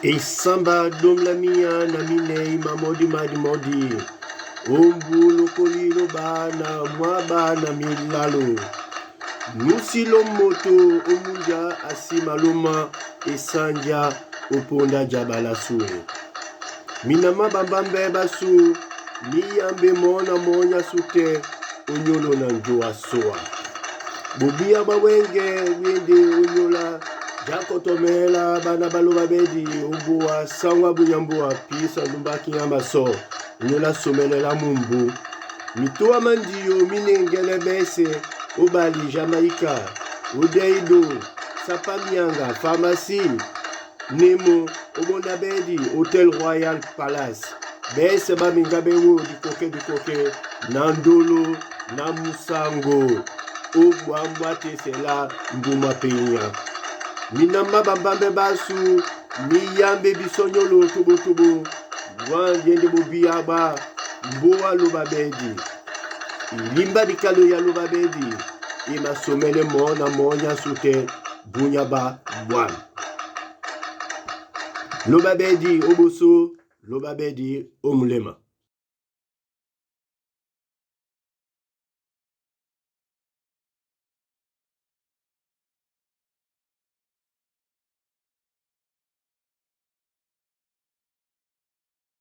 Esamba domla minya na minei mamodi madi modi. Ombu lokoli loba na mwaba na milalo. Nusilo moto omunja asimaloma esanja oponda jabala sue. Minama bambambe basu miyambe mona monya sute onyolo na njoa soa. Bobia bawenge wende onyola jakotomela bana baloba bedi ombuwa sangwa bunyambuwa pisa ndumba kinyamba so onyola somelela mumbu. Mitoa mandiyo minengele bese obali Jamaïca Odeido Sapamianga pharmacie Nemo omona bedi Hotel Royal Palace bese baminga bewo dikoke dikoke na ndolo na musango obwambwa tesela mbuma penya minamba bambambe basu miyambe bisonyolo tobotobo bwandiende bobiyaba mboa loba bedi ilimba dikalo ya loba bedi imasomele mona monya sute bunyaba bwana loba bedi oboso loba bedi omulema.